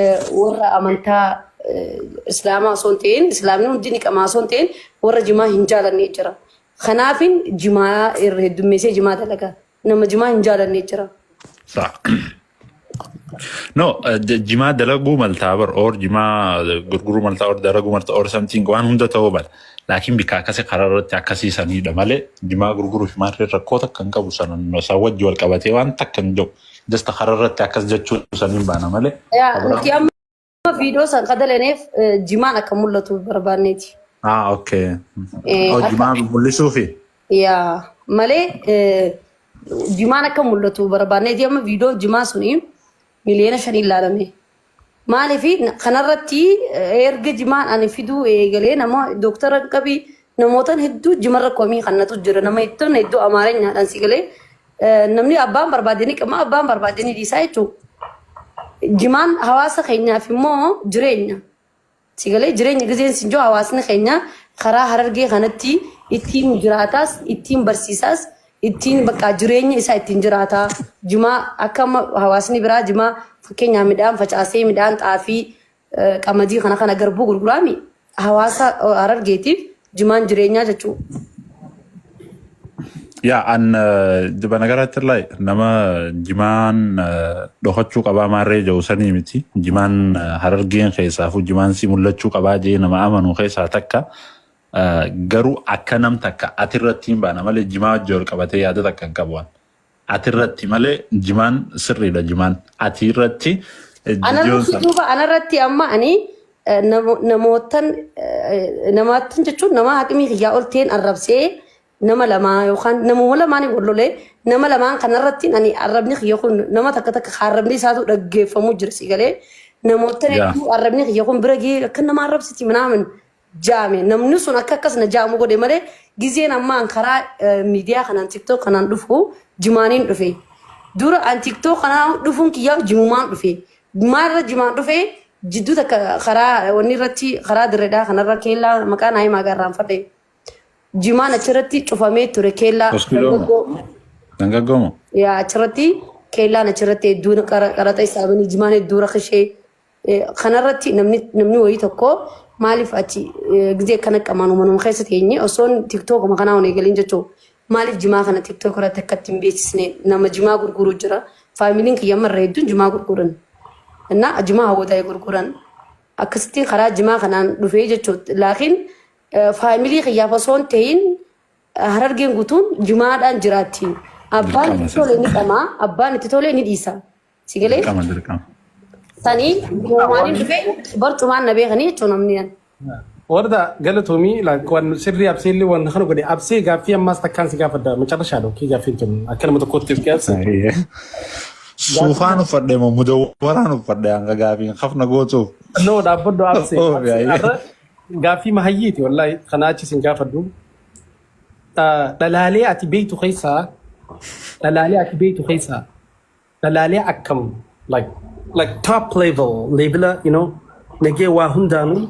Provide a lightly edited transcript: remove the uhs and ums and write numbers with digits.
Warra amantaa Islaamaa osoo hin ta'in, Islaamni hundi ni qamaa osoo hin ta'in, warra jimaa hin jaalanne jira. Kanaafin jimaa irra heddummeessee jimaa dalaga. Nama jimaa hin jaalanne jira. Sa. No, jimaa dalaguu maltaa bar or jimaa gurguruu maltaa or dalaguu maltaa or something waan hunda ta'uu mala. Laakiin bikka akkasii karaa irratti akkasii saniidha malee jimaa gurguruuf maarree rakkoo takka hin qabu sanan san wajji wal qabatee waan takka hin jiru. Just karaa irratti akkas jechuu saniin baana malee. Yaa, nuti amma viidiyoo san kadalaneef jimaan akka mul'atu barbaanneeti. Ah, okay. Oh, jimaa mul'isuufi. Yaa, malee jimaan akka mul'atu barbaanneeti. Amma viidiyoon jimaa suni 5 miliyoona ilaalame. Maaliif kanarratti erga jimaan ani fiduu eegalee nama dooktara qabii namootaan hedduu jimarra komii kannatu jira, nama hedduun hedduu Amaarinyaadhaan si galee namni abbaan barbaade ni qama, abbaan barbaade ni dhiisaa jechuudha. Jimaan hawaasa keenyaaf immoo jireenya. Si galee, jireenya gizeen sin jiru hawaasni keenya karaa Harargee kanatti ittiin jiraataas, ittiin barsiisaas, ittiin bakka jireenya isaa ittiin jiraataa. Jimaa akka amma hawaasni biraa jimaa fakkeenyaaf midhaan facaasee, midhaan xaafii, qamadii kana kana garbuu gurguraami, hawaasa Harargeetiif jimaan jireenyaa jechuudha. Yaa, an በነገራችን ላይ nama jimaan dhokachuu qabaa maarree jiru sanii miti. Jimaan Harargeen keessaafuu jimaan si mul'achuu qabaa jee nama amanu keessaa takka. Garuu akka nam takka atirratti hin baana malee jimaa wajji wal qabatee yaada takka hin qabu. Atirratti malee jimaan sirriidha, jimaan atirratti Anarratti duuba anarratti amma ani namootan namaattan jechuun nama haqimii kiyyaa ol ta'een arrabsee nama lamaa yookaan namuma lamaan wal lolee, nama lamaan kanarratti ani arrabni kiyya kun nama takka takka arrabni isaatu dhaggeeffamuu jira, si galee, namoota hedduu arrabni kiyya kun bira gahee akka nama arrabsiti minaamin jaame, namni sun akka akkas na jaamu godhe malee gizeen ammaan karaa miidiyaa kanaan TikTok kanaan dhufu jimaaniin dhufe. Dura an TikTok kanaan dhufuun kiyyaa jimumaan dhufe. Maalirra jimaan dhufe? Jidduu takka karaa wanni irratti, karaa dirreedhaa kanarra keellaa maqaa naa himaa garraanfadhe. Jimaan achirratti cufamee ture, keellaa Hospitaloo. Dargaggoo. Dargaggoo. Yaa, achirratti keellaan achirratti hedduu qaraxa isaanii jimaan hedduu rakishee kanarratti namni wayii tokko maaliif achi gizee akkana qamaan manuma keessa teenye osoon TikTokuma kanaa hin eegalin jechuun maaliif jimaa kana TikTok irratti akkatti hin beeksisne? Nama jimaa gurguru jira, faamiliin kiyya marra hedduun jimaa gurguran innaa jimaa hawwataa gurguran, akkasitti karaa jimaa kanaan dhufee jechuudha. Laakiin faamilii kiyyaaf osoo hin ta'in Harargeen guutuun jimaadhaan jiraatti. Abbaan itti tole ni qamaa, abbaan itti tole ni dhiisa. Si galee? Dirqama, dirqama. Sanii jimaaniin dhufee barcumaan na beekanii jechuun namni yan. Warda, galatoomii. Waan sirrii abseellee waan kana godhe absee gaaffii ammaas takkaan si gaafadha macarrashaadha. Okay, gaaffiin tun akka nama tokkootti of gaafse. Suufaan uffadhe moo mudawwaraan uffadhe hanga gaafiin kafna gootuuf? No, dhaabbadhu absee. Oh, Absee yaa'ee. Har'a gaaffii mahayyiiti wallahi, kanaa achi sin gaafadhu. Dhalaalee ati beektu keessaa, dhalaalee ati beektu keessaa, dhalaalee akkam, like top level, level nagee waa hundaanuu.